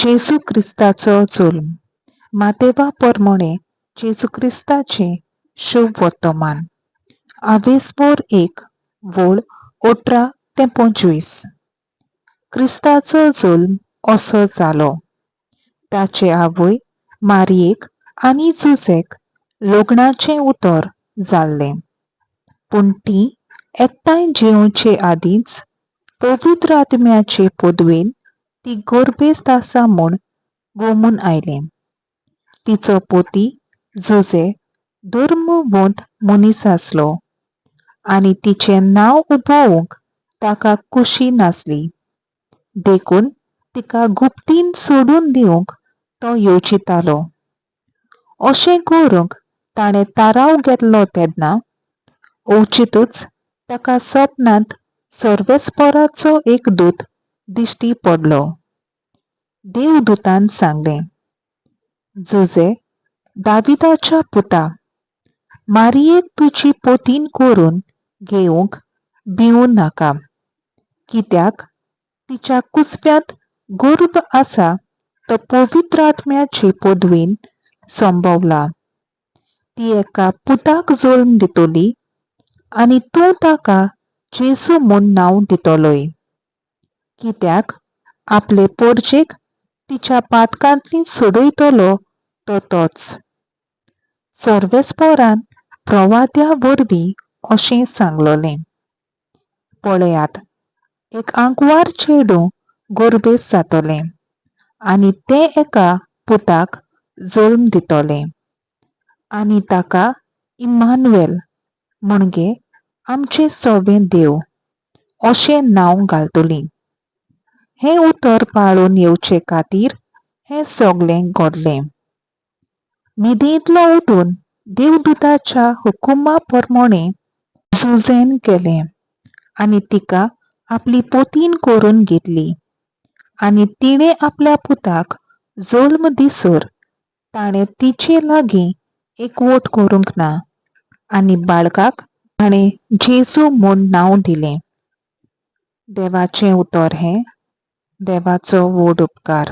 जेजू क्रिस्ताचो जल्म. मातेवा परमणे जेजू क्रिस्ताचें शुभ वर्तमान. आवेसभर 1 वळ 18 ते 25. क्रिस्ताचो जल्म असो जालो. ताचे आवय मारयेक आनी जुजेक लग्नाचें उतर जाल्लें, पूण तीं एकठांय जेवचे आदींच पवित्र आत्म्याचे पदवेन ती गर्भेस्त आसा म्हूण गोमून आयलें. तिचो पती जुजे धर्मवंत मनीस आसलो आनी तिचें नांव उबोवंक ताका खुशी नासली, देखून तिका गुप्तीन सोडून दिवंक तो येवजितालो. अशें करूंक ताणें थाराव घेतलो तेन्ना अवचितूच ताका सपनांत सर्वेस्पराचो एक दूत दिश्टी पडलो. देवदूतान सांगलें, जुजे दाविदाच्या पुता, मारयेक तुजी पोतीन करून घेवंक भिवूं नाका, कित्याक तिच्या कुसप्यांत गर्भ आसा तो पवित्र आत्म्याचे पदवेन संभवला. ती एका पुताक जल्म दितली आनी तूं ताका जेजू म्हूण नांव दितलोय, कित्याक आपले पोरजेक तिच्या पातकांतली सोडयतलो तो तोच. सर्वेस्परान प्रवाद्या वरवीं अशें सांगलोलें, पळयात, एक आंकवार चेडूं गर्भेस्त जातलें आनी तें एका पुताक जल्म दितलें आनी ताका इम्मानुएल म्हणजे आमचे सवे देव अशें नांव घालतलीं. हें उतर पाळून येवचे खातीर हें सगळें घडलें. न्हिदेंतलो उठून देवदूताच्या हुकुमा प्रमाणें जुजेन केलें आनी तिका आपली पोतीन करून घेतली आनी तिणें आपल्या पुताक जल्म दिसर ताणें तिचे लागीं एकवट करूंक ना आनी बाळकाक ताणें जेजू म्हूण नांव दिलें. देवाचें उतर हें. देवाचो व्हड उपकार.